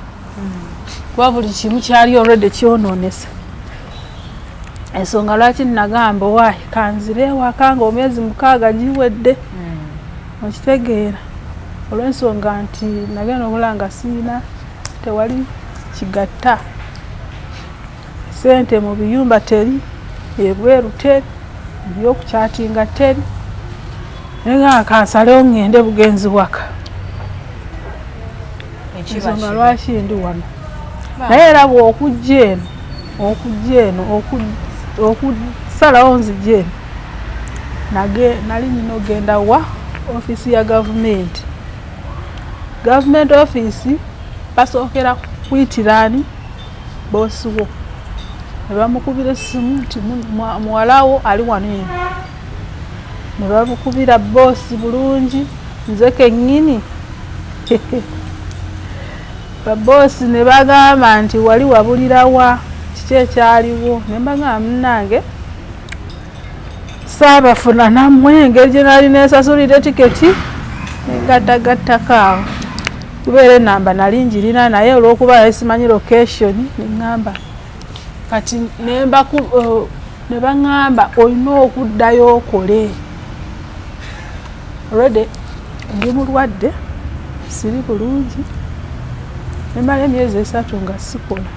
kuba buli kimu kyali already kyonoonese. Ensonga lwaki nagamba owaayi kanzire ewaka nga omwezi 6 giwedde, okitegeera? Olw'ensonga nti nagenda okulaba nga siina, tewali kigatta, sente mu biyumba teri, ebweru teri, ebyokukyatinga teri, naye nga kansalewo ŋŋende bugenzi waka. Ekiba Ensonga kibi. lwaki ndi wano, naye era bw'okujja eno, okujja eno, okusalawo nzija eno, nali nina ogenda wa ofiisi ya gavumenti. Gavumenti ofiisi basookera kuyitiraani boosi wo, ne bamukubira essimu nti muwalawo ali wano eno, ne bamukubira boosi bulungi, nze kennyini. Baboosi ne bagamba nti wali wabulirawa, kiki ekyaliwo? Ne mbagamba, munnange, saabafuna nammwe, engeri gye nali neesasulira etiketi, negattagattako awo, kubeera enamba nali njirina, naye olw'okuba yali simanyi location, neŋŋamba kati nembaku ne baŋŋamba olina okuddayo okole. Already ndi mulwadde, siri bulungi, nemala emyezi 3 nga sikola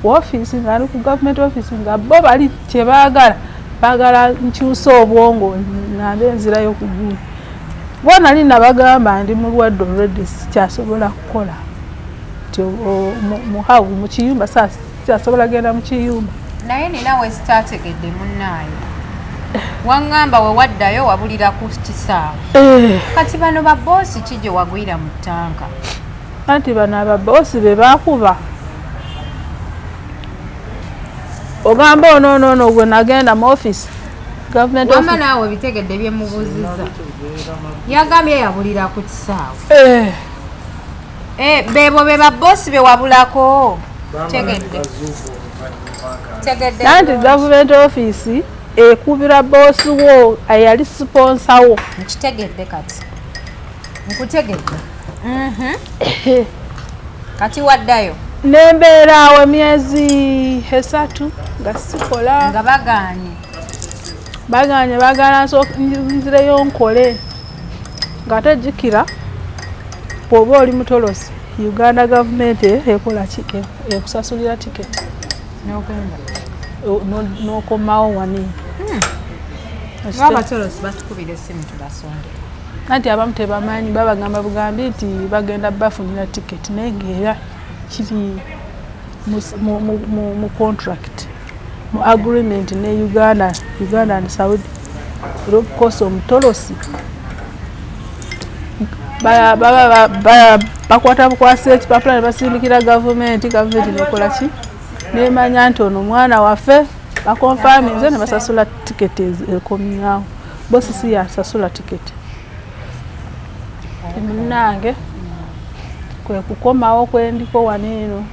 ofiisi, nga ndi ku gavumenti ofiisi, nga bo bali kyebaagala, baagala nkyusa obwongo ngambe nzirayo ku gundi, bo nali nabagamba ndi mulwadde already, sikyasobola kukola nti muhawu mu kiyumba, sikyasobola genda mu kiyumba. Naye nina we sitaategedde, munnaayo. Waŋŋamba we waddayo wabulira ku kisaawe. Eh. Kati bano baboosi ki gye wagwira mu ttanka? Anti bano ababoosi be bakuba ogamba ono ono ono gwe nagenda mu office, government Wamma office. naawe bitegedde byemubuuzizza. Yagambye yabulira ku kisaawe. Eh, Eh, beebo be baboosi be wabulako. Tegedde. Tegedde. Nanti Bulungi. Government office ekubira boosi wo eyali sponsor wo. Nkitegedde kati. Nkutegedde. Kati waddayo? Nembeeraawo emyezi 3 nga sikola. Nga bagaanye? Bagaanye, baagala nzireyo nkole. Ng'ate jjukira bw'oba oli mutolosi, Uganda gavumenti ekola ki? Ekusasulira tiketi. N'ogenda. N'okomawo wano. Abatolosi batukubira essimu tubasonde. Anti abamu tebamanyi, babagamba bugambi nti bagenda bafunira tiketi, naye ng'era kiri mu contract, mu agreement ne Uganda, Uganda and Saudi. Era of course omutolosi baba bakwata bukwasi ekipapula ne basindikira gavumenti, gavumenti nekola ki? Nemanya nti ono omwana waffe, bakonfaminze ne basasula tiketi ekomyawo. Bosi si yasasula tiketi. Munnange kwe kukomawo kwendiko wano eno.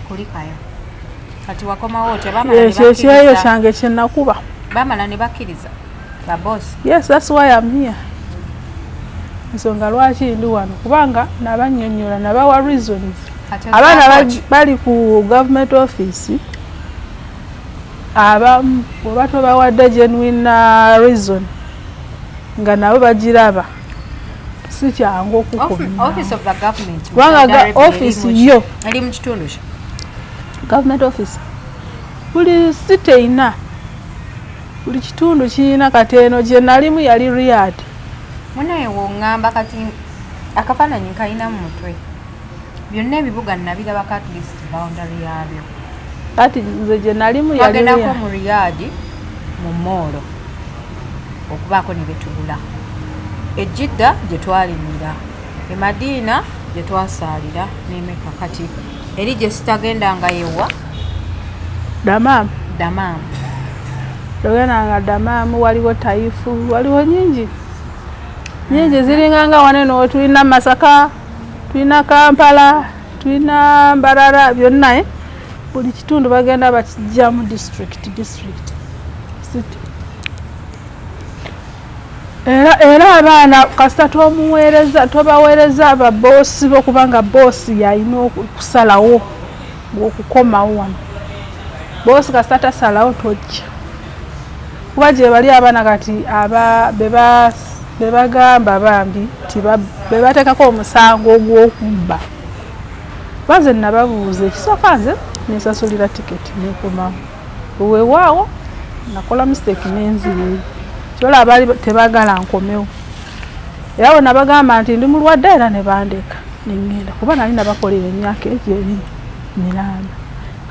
Kulikayo. Kati wakomawo otya? Bamala ne Ekyo ekyeyo bakkiriza? kyange kyenakuba. Bamala ne bakkiriza babosi? Yes, that's why I'm here. Ensonga lwaki ndi wano, kubanga nabannyonnyola, nabawa reasons. Kati Abaana ozaako ki? bali ku government office abamu bw'oba tobawadde genuine reason nga nabo bagiraba, si kyangu okukomya. Office of the government mu Kubanga Saudi Arabia office eri mu ki? yo. Eri mu kitundu ki? Government office buli city erina, buli kitundu kirina. Kati eno gye nalimu yali Riyadh. Munaye woŋŋamba kati akafaananyi kalina mu mutwe, byonna ebibuga nabirabako, at least boundary yaabyo. Kati nze gye nalimu yali Twagendako Riyadh. mu Riyadh mu mall okubaako ne betugula, ejidda gye twalimira, e Madiina gye twasaalira n'emeka. Kati eri gye sitagendanga yewa? Damam. Damam. Togendanga Damam, waliwo Taifu, waliwo nyingi nyingi ziringanga wano eno. Tulina Masaka, tulina Kampala, tulina Mbarara, byonna, eh? Buli kitundu bagenda bakijjamu district, district, city. Era abaana kasita tomuweereza, tobaweereza baboosi bo, kubanga boosi yalina okusalawo okukomawo wano. Boosi kasita tasalawo, tojja. Kuba gye bali abaana kati aba be bagamba bambi ti be bateekako omusango ogw'okubba. Baze nababuuza, ekisooka nze nensasulira tiketi nekomawo. Weewaawo nakola mistake nenzira, kyola baali tebagala nkomewo. Era bwe nabagamba nti ndi mulwadde, era ne bandeka neŋŋenda, kuba nali nabakolera emyaka egyo 2 miramba.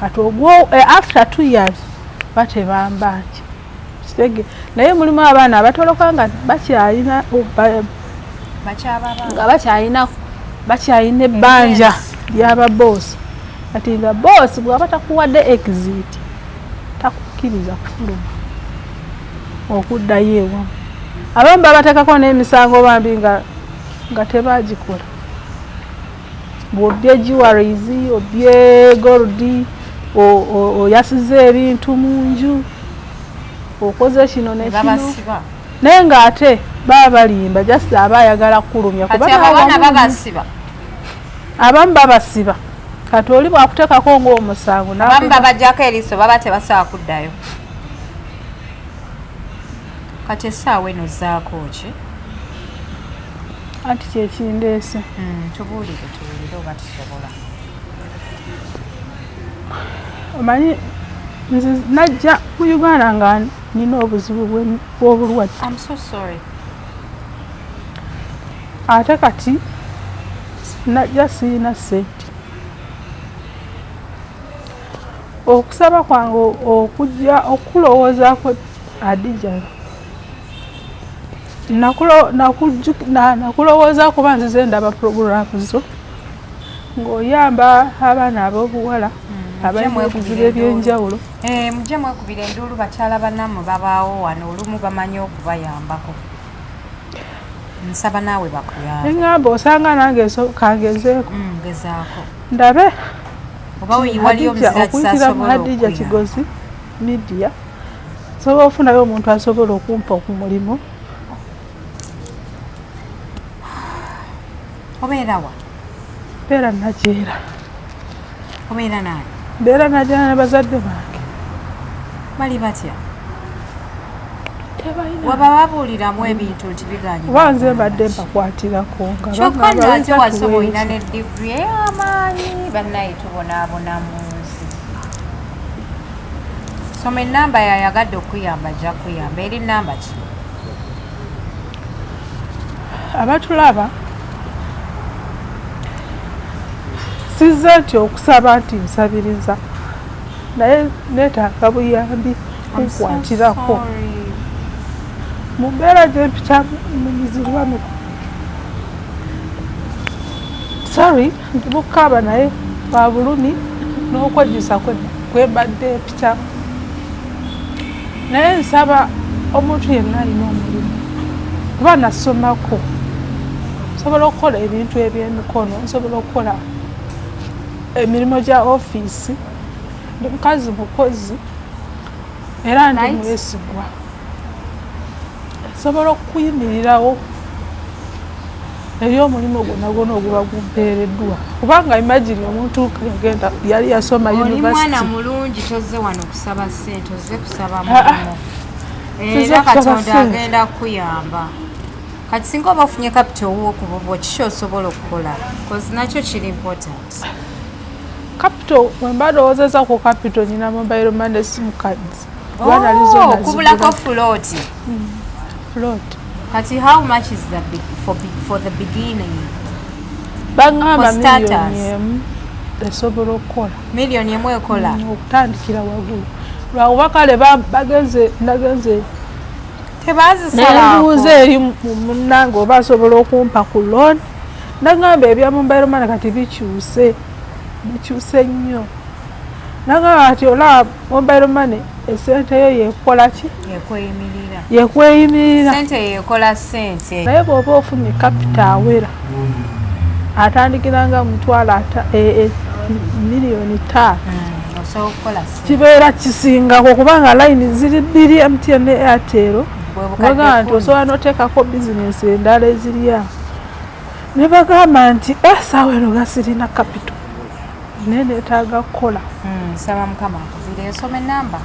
Kati ogwo after 2 years batebambanja kitege. Naye mulimu abaana abatoloka nga bakyalina Bakyababa. Nga bakyalina ebbanja ly'ababoosi. Kati nga boosi bw'aba takuwadde exit, takukkiriza kufuluma okuddayo ewamu. Abamu babateekako n'emisango bambi nga tebagikola. Bw'obbye jewelries, obbye gold, oyasiza ebintu mu nju, okoze kino Ne nekino, babasiba. Naye ng'ate baba balimba, just aba ayagala kukulumya. Kati Kuba abo abaana nawe babasiba? Abamu babasiba. Kati oli bwakuteekako ng'omusango Abamu babajjako eriiso, baba tebasobola kuddayo. Kati essaawa eno zaako ki? Anti kyekindeese. Tubuulire, tuwulire oba tusobola. Omanyi nze najja mu Uganda nga nina obuzibu bw'obulwadde. I'm so sorry. Ate kati najja sirina ssente. Okusaba kwange okujja okulowoozaako, Adija, nakulowooza kuba nzize ndaba puroguraamu zo ng'oyamba abaana ab'obuwala abalina ebizibu ebyenjawulo. Eh, mujje mwekubira enduulu, bakyala bannammwe babaawo wano, olumu bamanyi okubayambako. Nsaba naawe bakuyambe. Neŋŋamba osanga nange kangezeeko. Gezaako. Ndabe. Oba waliyo Hadija, omuzira okuyitira mu kisasobola Hadija okuyamba. Kigozi Media, sobola ofunayo omuntu asobola okumpa ku mulimu. Obeera wa? Mbeera Najeera. Obeera naani? Mbeera Najeera ne bazadde bange. Bali batya? Waba babuuliramu ebintu nti biganye. Kuba nze mbadde mbakwatirako nga kyokka nno ate wasoma olina ne digiri ey'amaanyi. Bannaye tubonaabona mu nsi. Soma ennamba yayagadde okuyamba ajja kuyamba. Eri nnamba ki? Abatulaba, sizze nti okusaba nti nsabiriza, naye neetaaga buyambi kunkwatirako mu mbeera gyempitamu mumizirwa. Sorry, ndi mukaaba naye lwa bulumi n'okwejjusa kwembadde mpitamu. Naye nsaba omuntu yenna alina omulimu, kuba nasomako, nsobola okukola ebintu ebyemikono, nsobola okukola emirimu gya ofiisi, ndi mukazi mukozi era ndi mwesigwa, nsobola okuyimirirawo eri omulimu gwonna gwonna oguba gumpeereddwa. Kubanga imagine omuntu yagenda yali yasoma Oli mwana university. mulungi, tozze wano kusaba ssente, ozze kusaba Ah, ah. mulimu. Tozze Era kusaba Katonda ssente. agenda kukuyamba. Kati singa oba ofunye capital owuwo ku bubwo, kiki osobola okukola? 'Cause nakyo kiri important. Capital, wemba ndowoozeza ku capital, nyina mobile money sim cards, kuba nalizo Oh, nazigula. Kubulako float. Float. Kati how much is the big, for, be, for the beginning? Baŋŋamba For starters. 1 million esobola okukola. 1 million ekola? Okutandikira waggulu, lwakuba kale bagenze nagenze Tebazisalaako. Nembuuza eri munnange oba asobola okumpa ku loan, nagamba ebya mobile money kati bikyuse, bikyuse nnyo. Nagamba kati olaba mobile money esente yo yekola ki? Ekweyimirira. Yekweyimirira. Sente yekola sente. Naye bw'oba ofunye capital awera atandikiranga mutwalo 5 million. Osobola okukola sente. Kibeera kisingako kubanga layini ziri bbiri, MTN ne Airtel. Bwe bukadde Bagamba nti 10. osobola noteekako bizinesi endala eziri awo. Ne bagamba nti esaawa eno gasirina capital, naye neetaaga kukola. Nsaba Mukama akuviireyo. Soma enamba.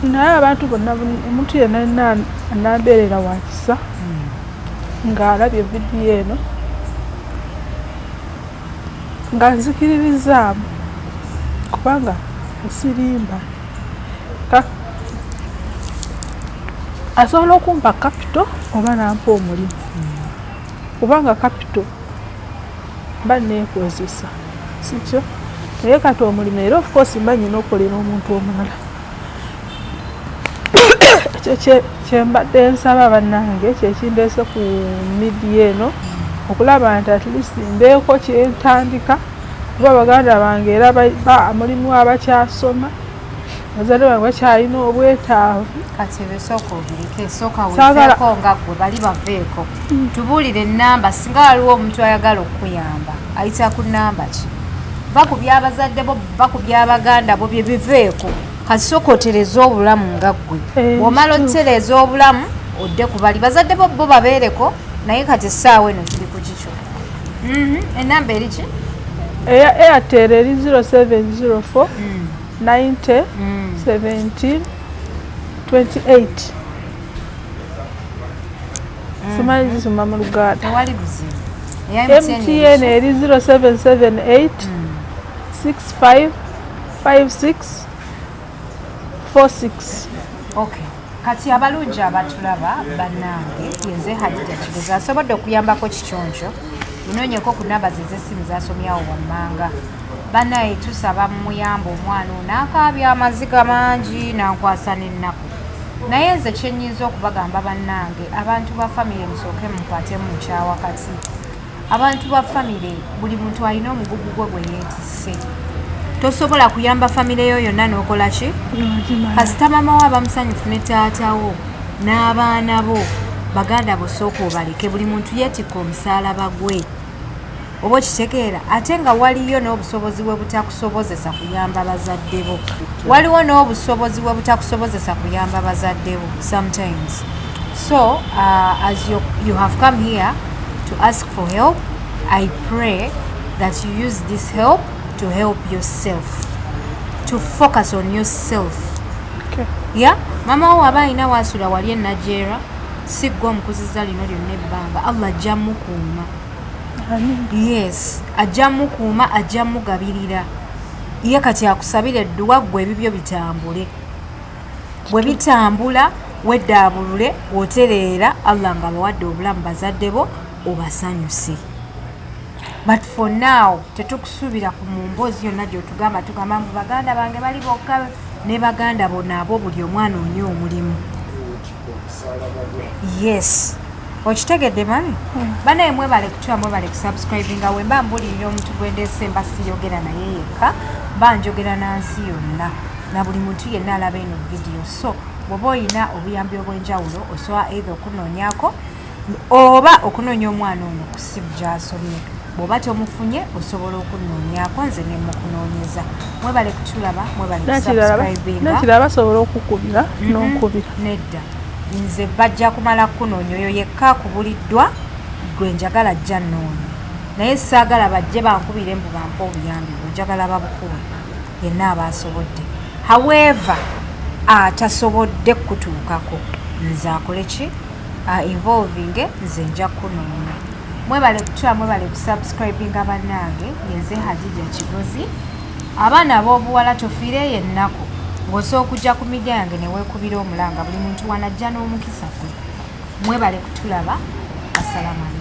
Naye abantu bonna, omuntu yenna yenna anambeerera wa kisa ng'alabye vidiyo eno nga nzikiririzaamu, kubanga nsirimba, asobola okumpa capital oba nampa omulimu, kubanga capital mba neekozesa sikyo, naye kati omulimu era of course mba nyina okukolera omuntu omulala. Ekyo kyembadde nsaba bannange, kyekindeese ku media eno, okulaba nti at least mbeeko kyentandika, kuba baganda bange era mulimu abakyasoma, bazadde bange bakyalina obwetaavu. Kati ebyo sooka obireke, sooka Saagala- weveeko nga ggwe, bali baveeko. Tubuulire enamba, singa waliwo omuntu ayagala okukuyamba ayita ku namba ki? Va ku byabazadde bo, va ku byabaganda bo, bye biveeko. Kati sooka otereze obulamu nga ggwe. Bw'omala Kituufu. otereeza obulamu, odde ku bali bazadde bo, bo babeereko, naye kati essaawa eno tuli ku kikyo. Enamba eri ki? Eya Airtel eri 0704 90 17 28. Simanyi zisoma mu Luganda. Tewali buzibu. Eya MTN eri 0778 65 56 46. Okay. Kati abalungi abatulaba, bannange, yenze Hadija Kigozi. Asobodde okuyambako kiconco, munoonyeko ku namba ze ez'essimu zasomyawo wammanga. Bannaye, tusaba mumuyamba omwana ono, akaabya amaziga mangi nankwasa n'ennaku. Naye nze kyenyinza okubagamba bannange, abantu ba famire, musooke mukwatemu mukyawakati. Abantu ba famire, buli muntu alina omugugu gwe gwe yeetisse. Tosobola kuyamba famire yo yonna n'okola ki? Kasita mama wo aba musanyufu ne taatawo n'abaana bo, baganda bo sooka obaleke. Buli muntu yeetikka omusaalaba gwe, oba okitegeera? Ate nga waliyo n'obusobozi bwe butakusobozesa kuyamba bazadde bo, waliwo n'obusobozi bwe butakusobozesa kuyamba bazadde bo sometimes. So as you have come here to ask for help, I pray that you use this help to help yourself, to focus on yourself. Okay. Ya mama wo aba alina waasula wali e Nigeria, si ggwe omukuzizza lino lyonna ebbanga. Allah ajja mukuuma. Amin. Yes, ajja mukuuma, ajja mugabirira. Ye kati akusabira edduwa, ggwe ebibyo bitambule. Bwe bitambula, weddaabulule, otereera. Allah nga bawadde obulamu, bazadde bo obasanyuse. But for now tetukusuubira ku mu mboozi yonna gyotugamba, tugamba mbu baganda bange bali bokka ne baganda bo naabo, buli omwana onye omulimu. Yes, okitegedde mami? Banaye mwebale kutula, mwebale kusubscribinga. Wemba mbulirira omuntu gwendeese, mba siyogera naye yekka, mba njogera nansi yonna na buli muntu yenna alaba eno vidiyo. So bw'oba oyina obuyambi obw'enjawulo, osobola either okunoonyako oba okunoonya omwana ono ku simu gy'asomye. Bw'oba tomufunye, osobola okunoonyako nze nemukunoonyeza. Mwebale kutulaba, mwebale kusubscribinga. Nekirala, basobola okukubira n'okubira? Nedda, nze bajja kumala kunoonya oyo yekka akubuliddwa gwe njagala ajja nnoonya, naye saagala bajje bankubire mbu bampe obuyambi bwe. Njagala babukuwe yenna aba asobodde. However, atasobodde kutuukako nze akole ki? Involving nze, nja kunoonya. Mwebale kutula, mwebale kusubscribinga. Bannange, yenze Hadija Kigozi. Abaana ab'obuwala, tofiireeyo ennaku ng'osobola okujja ku media yange neweekubira omulanga. Buli muntu wanajja n'omukisa gwe. Mwebale kutulaba. Assalamu alaikum.